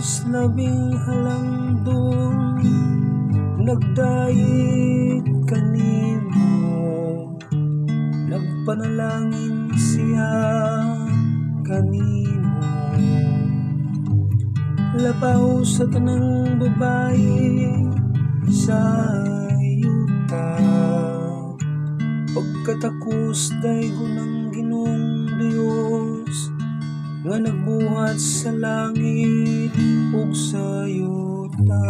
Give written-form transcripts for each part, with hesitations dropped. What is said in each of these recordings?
Dios labing halangdon nagdayeg kanimo, nagpanalangin siya kanimo. Labaw sa tanang babaye sa yuta, pagkatakos daygon ang Ginoong Dios nga nagbuhat sa langit ug sa yuta.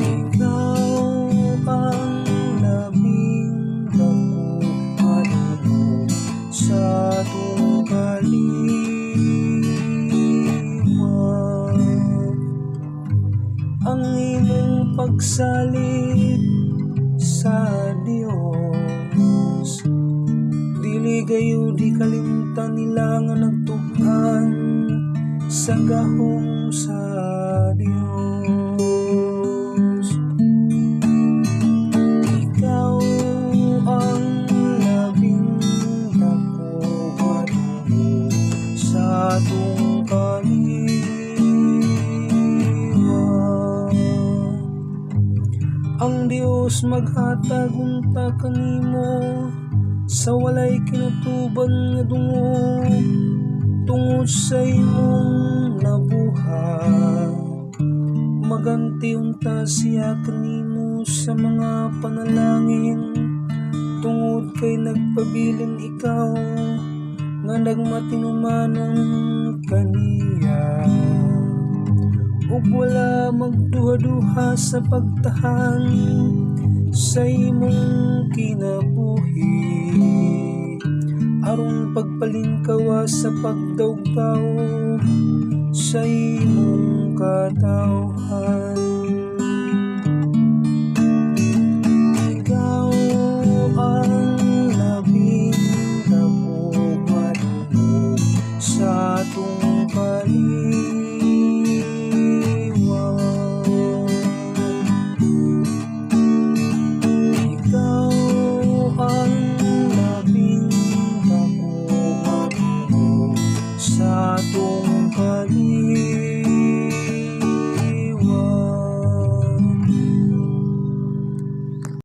Ikaw ang labing dako nga dungog sa atong kaliwat. Ang imong pagsalig sa Dios dili gayud ikalimtan nila nga nagtub-an sa gahom sa Dios. Ikaw ang labing dako nga dungog sa atong kaliwat. Ang Dios maghatag unta kanimo sa walay kinutuban nga dungog tungod sa imong nabuhat. Maganti unta siya kanimo sa mga panalangin tungod kay nagpabilin ikaw nga nagmatinumanon kaniya ug wala magduha-duha sa pagtahan sa imong kinabuhi aron pagpalingkawa sa pagdawgdaw sa imong katawhan.